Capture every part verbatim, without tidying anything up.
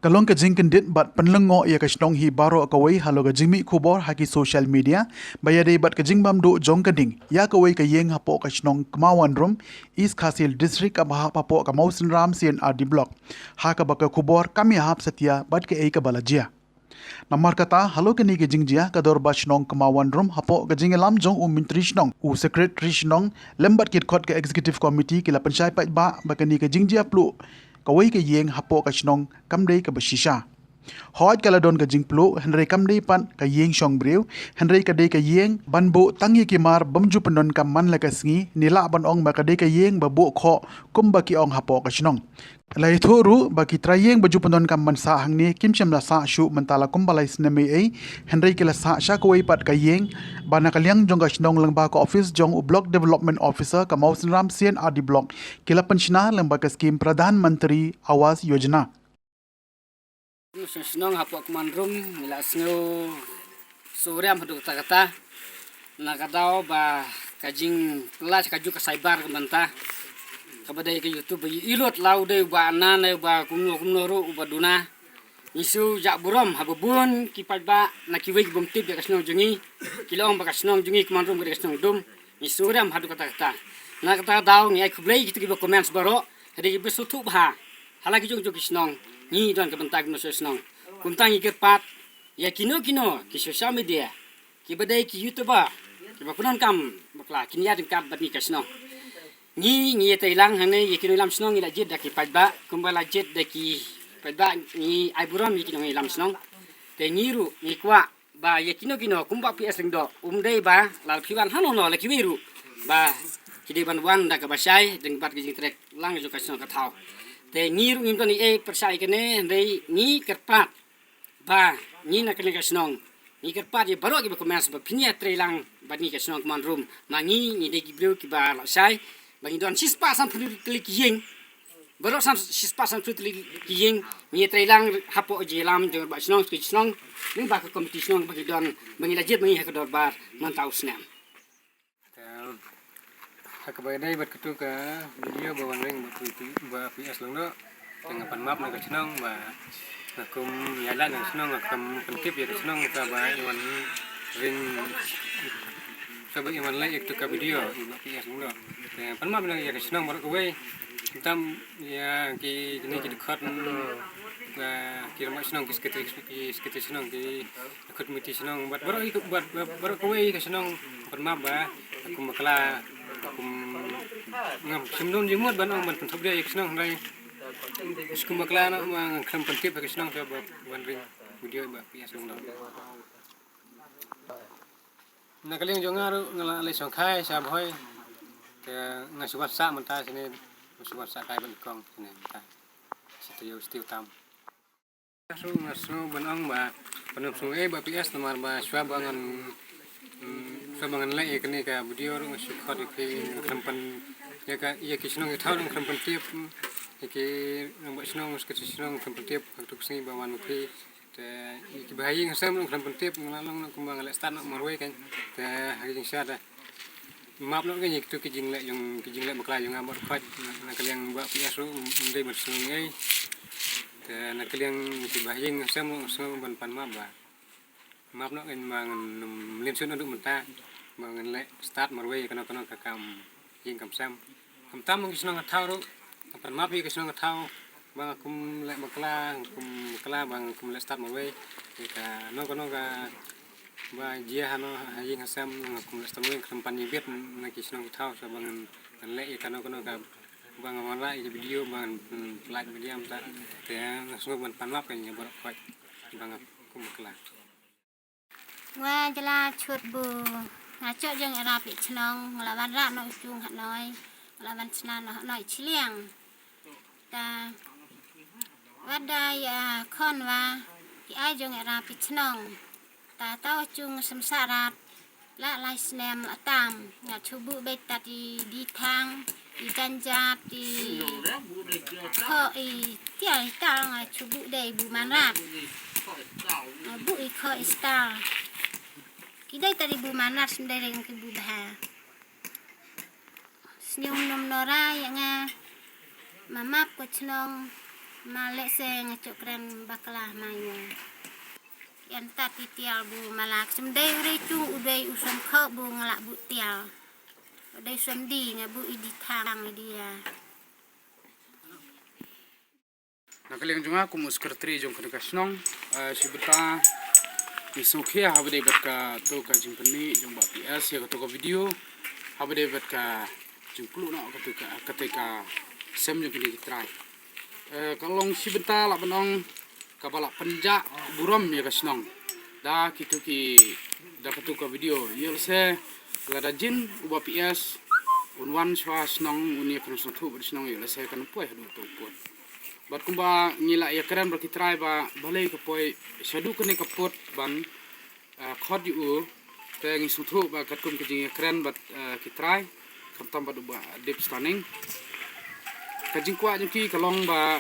Ka long ka jingkyndit bad pynlyngngoh ïa ka shnong hi baroh kawei halor ka jingmih khubor ha ki social media ba ïadei bad ka jingbam duh jong ka ding ïa kawei ka ïing hapoh ka shnong Kmawanrum, East Khasi Hills District, kaba hap hapoh ka Mawsynram C and R D Block, ha kaba ka khubor kam ïahap satia bad kaei kaba la jia. Namar kata, halor kane ka jingjia, ka Dorbar Shnong Kmawanrum hapoh ka jingïalam jong u Myntri Shnong, u Secretary Shnong, lem bad ki dkhot ka Executive Committee ki la pynshai paidbah ba kane ka jingjia pluh kawei ka ïing hapoh ka shnong kam dei kaba shisha. Hooid, ka la don ka jingpluh, hynrei kam dei pat ka ïing shong briew, hynrei ka dei ka ïing ban buh tang ïa ki mar bym ju pyndonkam man la ka sngi, ne lah ban ong ba ka dei ka ïing ba buh khoh kumba ki ong hapoh ka shnong. La ïathuh ruh ba ki trai ïing ba ju pyndonkam ban sah hangne kim shym la sah shuh mynta la kumba lai snem ei ei, hynrei ki la sah sha kawei pat ka ïing ba na ka liang jong ka shnong lyngba ka office jong u Block Development Officer ka Mawsynram C and R D Block ki la pynshna lyngba ka skim Pradhan Mantri Awas Yojana. Shnong shnong hapoh Kmawanrum ngi la sngew suriam haduh katta katta. Na ka daw ba ka jingpyllait ka juk ka cyber ka mynta, kaba dei ka YouTube ba ïohi lut la u dei uba na ne uba kumno kumno ruh uba duna. Ngi shu jah burom haba bun ki paidbah na kiwei ki bym tip ïa ka shnong jong ngi ki la ong ba ka shnong jong ngi Kmawanrum ka dei ka shnong dum. Ngi suriam haduh katta katta. Na kata ka daw ngi ai khublei ïa kito kiba comments baroh, ha dei kiba sngewthuh bha ha la ki jong jong ki shnong. Ngi don ka bynta ki nongshong shnong. Kumta ngi kyrpad ïa kino kino ki social media, kiba dei ki YouTuber, kiba pyndonkam bakla, kin ïa ryngkat bad ngi ka shnong. Ngi, ngi ïatreilang hangne ïa ki nongïalam shnong, ngi la jied da ki paidbah, kumba la jied da ki paidbah, ngi ai burom ïa ki nongïalam shnong. Te ngi ruh ngi kwah ba ïa kino kino kumba P S Lyngdoh, um dei ba la phi wan hano hano la kiwei ruh ba ki dei ban wan da kaba shai, dang bad ki jingtrei lang jong ka shnong ka thaw. Te ngi ruh ngim don ei ei pyrshah ïa kane, hynrei ngi kyrpad ba ngi na kane ka shnong, ngi kyrpad ïa baroh kiba comments ba phin ïatreilang bad ngi ka shnong Kmawanrum. Ma ngi, ngi dei ki briew kiba la shai ba ngi don shispah sanphew tylli ki ïing. Baroh san, shispah sanphew tylli ki ïing ngi ïatreilang hapoh jingïalam jong ba shnong, ki shnong, lyngba ka komiti shnong ba ngi don, ba ngi la jied ma ngi ha ka dorbar mynta u snem. Te ha kaba ïadei bad katu ka video ba wan ring ba P S Lyngdoh, te nga pan map na ka shnong ba nga kum ïa la na ka shnong, nga kum pyntip ïa ka shnong kaba i wan ring, kaba i wan leh ïa katu ka video i ba P S Lyngdoh. Te pan map na ïa ka shnong baroh kawei, tam ïa ki, kine ki dkhot, ba ki rangbah shnong, ki sekretari, ki sekretari shnong, ki dkhot komiti shnong, bad baroh i, bad, bad baroh kawei ka shnong, pan map ba kum bakla, kum ngam shim don jingmut ban ong ban pynthup ïa ka shnong, hynrei skum bakla na ma ngam khlem pyntip ka shnong, te ba wan ring video ba P S Lyngdoh. Na ka liang jong nga ruh nga la leit shongkhai sha Bhoi. Te nga shu wan sah mynta shane, nga shu wan sah kai ban kong shane mynta. Shi taïew shi taïew tam. Nga shu, nga shu ban ong ba, ban ym sngew ei ba P S namar ba shuwa ba ngan, mm, shuwa ba ngan leh ïa kane ka video ruh nga shu khot ïa phi, nga khlem pyn, ïa ka, ïa ki shnong ïa thaw nga khlem pyntip, ïa ki rangbah shnong, ki shnong khlem pyntip, ha katu ka sngi ba wan ma phi. Te ïa kiba ha ïing ha sem ruh khlem pyntip, nga la long noh kumba nga leh start noh marwei kan. Te ha ka jingshisha te map noh kan ïa kitu ki jingleh jong, ki jingleh bakla jong nga baroh khoit. Na ka liang ba P S ruh ym dei ban sngew ei. Te na ka liang kiba ha ïing ha sem ruh sngew ban pan map ba map noh kan ba ngan ym lynshun naduh mynta ba ngan leh start marwei kano kano ka kam ïing kam sem. Khamtam ki shnong ka thaw ruh, nga pan map ïa ki shnong ka thaw ba nga kum leh bakla, nga kum bakla ba nga kum leh start marwei ïa kano kano kaba jia hano ha ïing ha sem, nga kum leh start marwei, khlem pan ïa bit na ki shnong ka thaw, sa ba ngan, ngan leh ïa kano kano kaba nga wanrah ïa ki video ba ngan, mm, pyllait video mynta. Te nga sngewbha ban pan map ïa baroh khoit ba nga kum bakla. Nga jylla Chutbu, nga chok jong Era Pichnong, nga la wanrah noh u Chung Hanoi, nga la wan shna noh Hanoi Chiliang. Ta wat da ïa khon wa ki ai jong Era Pichnong. Ta tau chung sum sarat la lai snem la tam, nga chubu beit tat i di thang, i janjat, i kho, i tia i tal, nga chubu dei bu manrat. Nga bu i kho i stal. Ki dei tat i bu manrat, sum dei ring ki bu bha. Sñium num nora ïa nga, ma map ko chnong, Ma leh se nga chok kren bakla ma ïa. Ïan tat i tial bu malak sem dei u dei chung u dei u sem kho bu ngalak bu tial. U dei sem di nga bu i di thang i di ya. Na ka liang jong nga kum u secretary jong kane ka shnong, eh, shi bynta ngi sngewkhia haba dei bad kato ka jingpynmih jong Bah P S ïa kato ka video haba dei bad ka jingpluh noh kato ka, kato ka sem jong kine ki trai. Eh, ka long shi bynta lah ban ong kaba lah pynjah burom ïa ka shnong da kito ki, da kato ka video. Ïoh lehse lada jin u Bah P S un wan shuwa shnong un ïa kren sngewthuh bad shnong ïoh lehse kan poi haduh kato pud. Bad kumba ngi la ïa kren bad ki trai ba balei ka poi shaduh kane ka pud ban, eh, khot ïa u, te ngi sngewthuh ba katkum ka jingïakren bad, eh, ki trai khamtam bad u Bah Dip Staning. Ka jingkwah jong ki ka long ba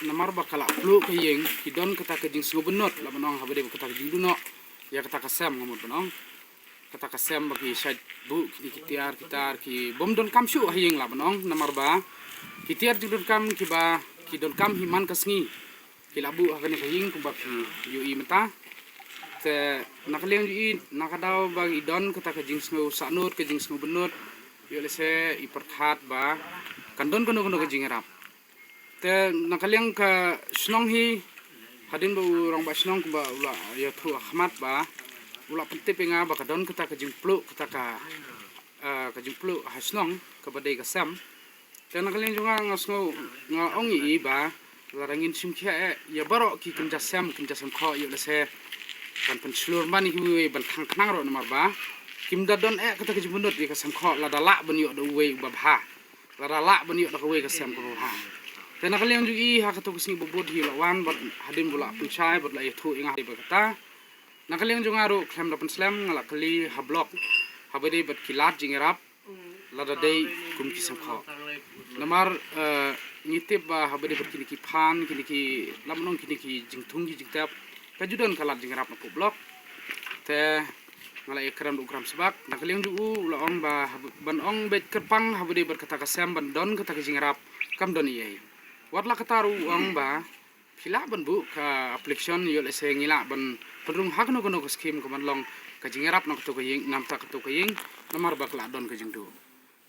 namar ba ka la pluh ka ïing ki don kata ka jingsngewbynnud lah ban ong haba dei ba kata ka jingduh noh ïa kata ka sem nga mut ban ong. Kata ka sem ba ki shait buh kine ki tiar ki tar ki bym donkam shuh ha ïing lah ban ong namar ba ki tiar jingdonkam kiba ki donkam hi man ka sngi ki la buh ha kane ka ïing kumba phi ïohi mynta. Te na ka liang jong i na ka daw ba i don kata ka jingsngew sahnut ka jingsngew bynnud ïoh lehse i pyrkhat ba kan don kano kano ka jingïarap. Te na ka liang ka shnong hi hadien ba u rangbah shnong kumba u la ïathuh ha khmat ba u la pyntip ïa nga ba ka don kata ka jingpluh kata ka, eh, ka jingpluh ha shnong kaba dei ka sem. Te na ka liang jong nga nga sngew nga ong ïa i ba lada ngin shim khia eh ïa baroh ki kynja sem kynja sem khoh ïoh lehse kan pynshlur ban ïa kiwei ban khang khnang ruh namar ba kim da don eh kata ka jingmut ïa ka sem khoh lada lah ban ïoh da uwei uba bha. Lada lah ban ïoh da kawei ka sem kaba bha. Te na ka liang jong i ha kato ka sngi ba bud hi la wan bad hadien ba la pynshai bad la ïathuh ïa nga ha ba kata. Na ka liang jong nga ruh khlem da pynslem nga la kylli ha block haba dei bad ki lad jingïarap lada dei kum ki sem khoh. Namar, eh, ngi tip ba haba dei bad kine ki phan kine ki lam nong kine ki jingthung ki jingtep ka ju don ka lad jingïarap na pop block. Te nga la ïakren u Kram Sbak na ka liang jong u u la ong ba hab-, ban ong bad kyrpang haba dei bad kata ka sem ban don kata ka jingïarap kam don ei ei. Wat la kata ruh u ong ba phi lah ban buh ka application ïoh lehse ngi lah ban pynrung ha kano kano ka skim ka ban long ka jingïarap na kato ka ïing namar ta kato ka ïing namar ba ka la don ka jingduh.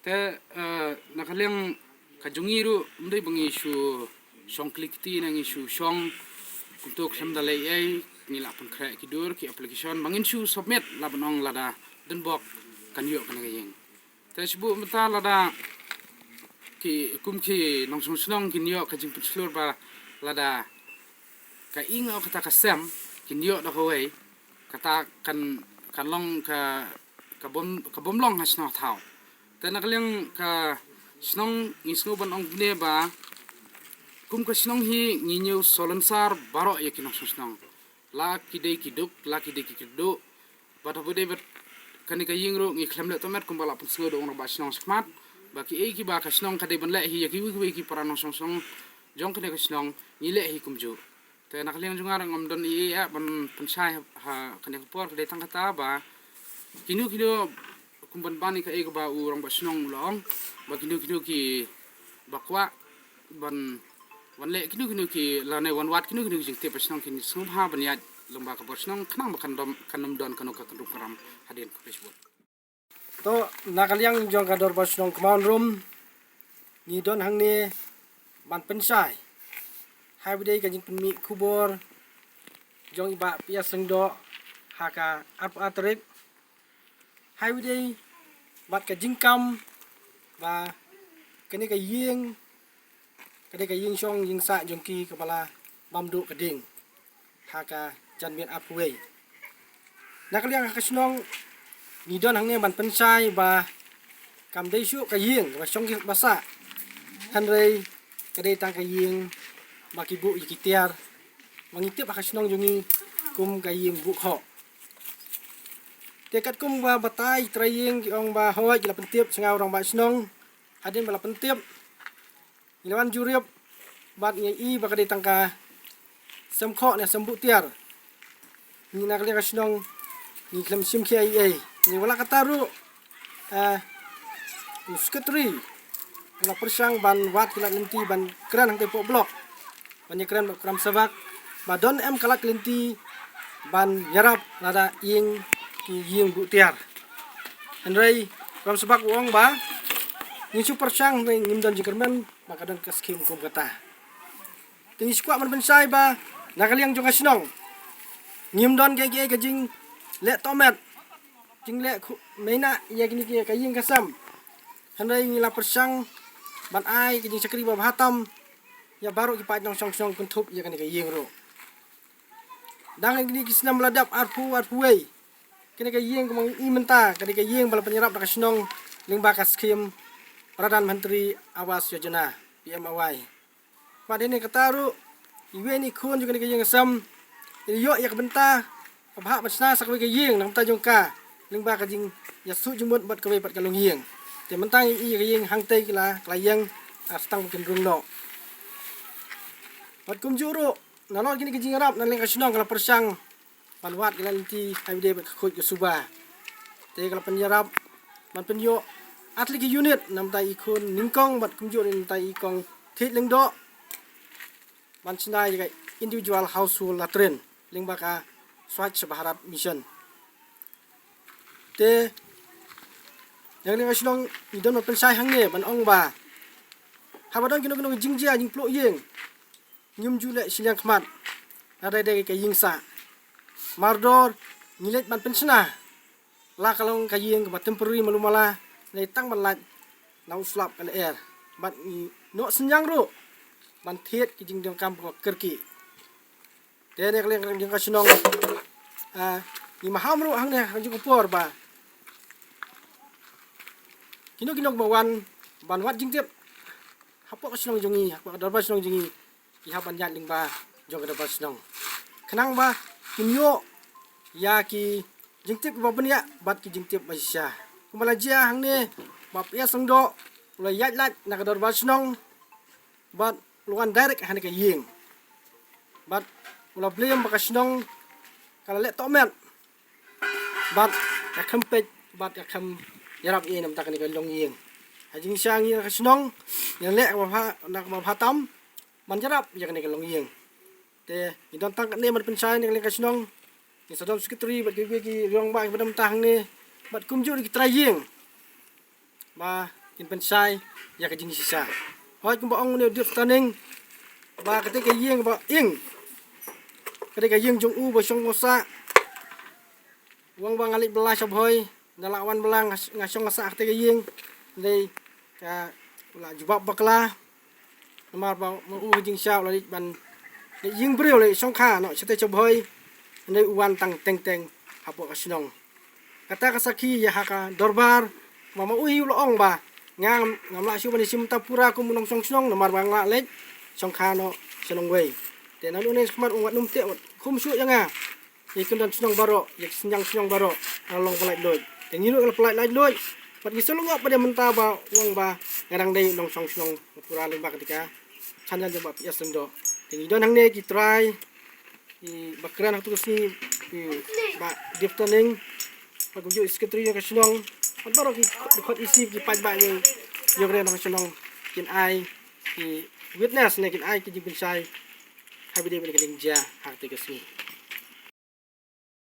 Te, eh, na ka liang ka jong ngi ruh ym dei ba ngi shu shong kli kti ne ngi shu shong kumto khlem da leh ei ngi lah pynkhreh ki dur ki application ba ngin shu submit lah ban ong lada dang bok kan ïoh kane ka ïing. Te shu buh mynta lada ki kum ki nongshong shnong kin ïoh ka jingpynshlur ba lada ka ïing o kata ka sem kin ïoh da kawei kata kan, kan long ka, ka bym, ka bym long ha shnong thaw. Te na ka liang ka shnong ngi sngew ban ong kumne ba kum ka shnong hi ngi ñiew solensar baroh ïa ki nongshong shnong. La ki dei ki duk, la ki dei ki kyrduh. Bad haba dei bad kane ka ïing ruh ngi khlem leh tohmet kumba la pynsngew da u rangbah shnong shakhmat ba kiei kiba ka shnong ka dei ban leh hi ïa kiwei kiwei ki para nongshong shnong jong kane ka shnong ngi leh hi kumjuh. Te na ka liang jong nga ruh ngam don ei ei ban pynshai ha kane ka por ka dei tang kata ba kino kino kum ban ban ïa kaei kaba u rangbah shnong u la ong ba kino kino kiba kwah ban wan leh kino kino ki lane wan wad kino kino ki jingtip ba shnong kin sngewbha ban ïaid lyngba ka bor shnong khnang ba kan dom, kan ym don kano ka kynrum kynram hadien ka Facebook. To na ka liang jong ka dorbar shnong Kmawnrum ngi don hangne ban pynshai ha ba dei ka jingpynmih khubor jong i Bah P S Lyngdoh ha ka arphew ar tarik. Ha ba dei bad ka jingkam ba kane ka ïing ka dei ka ïing shong ïing sah jong ki kaba la bam duh ka ding ha ka janmiet arphew wei. Na ka liang ha ka shnong ngi don hangne ban pynshai ba kam dei shuh ka ïing ba shong ki ba sah. Hynrei ka dei tang ka ïing ba ki buh ïa ki tiar ba ngi tip ha ka shnong jong ngi kum ka ïing buh khoh. Te katkum ba batai trai ïing ki ong ba hoi ki la pyntip sha nga u rangbah shnong. Hadien ba la pyntip ngi la wan jurip bad ngi i ba ka dei tang ka sem khoh ne sem buh tiar. Ngi na ka liang ka shnong ngi khlem shim khia ei ei. Ngi wala kata ruh, eh, u secretary u la pyrshang ban wad ki lad lynti ban kren hangtei pop block. ban ïakren bad u Kramsabak ba don em ka lad ka lynti ban ïarap lada ïing ki ïing buh tiar. Hynrei u Kramsabak u ong ba ngin shu pyrshang hynrei ngim don jingkyrmen ba ka don ka skhim kum kata. Te ngi shu kwah ban pynshai ba na ka liang jong ka shnong ngim don kaei kaei ka jingleh tohmet, jingleh khu-, mena ïa kine ki ka ïing ka sem. Hynrei ngi la pyrshang ban ai ka jingshakri ba bha tam ïa baroh ki paid nongshong shnong kynthup ïa kane ka ïing ruh. Dang kine ki snem ba la dep arphew arphew wei, kane ka ïing kumba ngi i mynta ka dei ka ïing ba la pynïarap da ka shnong lyngba ka skhim Pradhan Mantri Awas Yojana, P M A Y. Bad hynrei kata ruh iwei na i khun jong kane ka ïing ka sem i la ïoh ïa ka bynta kaba hap ban shna sa kawei ka ïing na ka bynta jong ka lyngba ka jingïasuh jingmut bad kawei pat ka longïing. Te mynta ngi i ïa ka ïing hangtei ka la, ka la ïeng, ah, tang ba kin rung noh. Bad kumjuh ruh nalor kine ki jingïarap na liang ka shnong ka la pyrshang ban wad ka lynti ha kaba ïadei bad ka khuid ka suba. Te ka la pynïarap ban pynïoh ar tylli ki unit na ka bynta i khun nyngkong bad kumjuh na ka bynta i kong thied lyngdoh ban shna ïa ka individual household latrine lyngba ka Swachh Bharat Mission. Te na liang ka shnong ngi don ban pynshai hangne ban ong ba haba don kino kino ki jingjia jingpluh ïing, ngim ju leh shiliang khmat lada dei ka ïing sah. Mardor ngi leit ban pynshna la ka long ka ïing kaba temporary malu mala, lei tang ban lait na u slap ka lyer bad ngi noh synñiang ruh ban thied ki jingdonkam kaba kyrkieh. Te na ka liang jong ka shnong, ah, ngi maham ruh hangne ha ka juh ka por ba kino kino ba wan ban wad jingtip hapoh ka shnong jong ngi, hapoh ka dorbar shnong jong ngi, ki hap ban ïaid lyngba jong ka dorbar shnong khnang ba kin ïoh ïa ki jingtip kiba bniah bad ki jingtip ba shisha. Kumba la jia hangne, Bah P S Lyngdoh u la ïaid lait na ka dorbar shnong bad u la wan direct ha kane ka ïing. Bad u la blame ba ka shnong ka la leh tohmet bad ka khlem peit bad ka khlem ïarap ïa na ka bynta kane ka longïing. Ha jingshisha ngi na ka shnong ngi la leh kaba bha, na kaba bha tam ban ïarap ïa kane ka longïing. Te ngi don tang katne ban pynshai na ka liang ka shnong. Ngi sa don secretary bad kiwei ki rangbah kiba don mynta hangne bad kumjuh ruh ki trai ïing ba kin pynshai ïa ka jingshisha. Hooid, kumba ong une u Diep Stunning ba kata ka ïing ba ing, kata ka ïing jong u ba shong ba sah. U ong ba nga leit bylla sha Bhoi, nga la wan bylla nga, nga shong nga sah ha kata ka ïing. Hynrei ka, u la jubab bakla. Namar ba ma u ha jingshisha u la leit ban leit ïing briew, leit shongkha noh shatei sha Bhoi. Hynrei u wan tang teng teng hapoh ka shnong. Kata ka sakhi ïa ha ka dorbar ba ma u hi u la ong ba nga ngam, ngam lah shuh ban ïashim bynta pura kum u nongshong shnong namar ba nga lah leit shongkha noh sha nongwei. Te naduh mynne shakhmat u wat nym teh wat khum shuh ïa nga, ïa ki kyndon shnong baroh, ïa ki synñiang shnong baroh, nga la long ba laitluid. Te ngi ruh ngi la pyllait laitluid bad ngi sngewlyngngoh pat ïa mynta ba u ong ba nga dang dei u nongshong shnong pura lyngba kata ka channel jong Bah P S Lyngdoh. Te ngi don hangne ki trai, ki ba kren ha katu ka sngi, ki Bah Diep Stunning, bad kumjuh i secretary jong ka shnong bad baroh ki dkhot EC, ki paidbah jong, jong ka shnong, kin ai ki witness ne kin ai ki jingpynshai ha kaba ïadei bad ka jingjia ha katu ka sngi.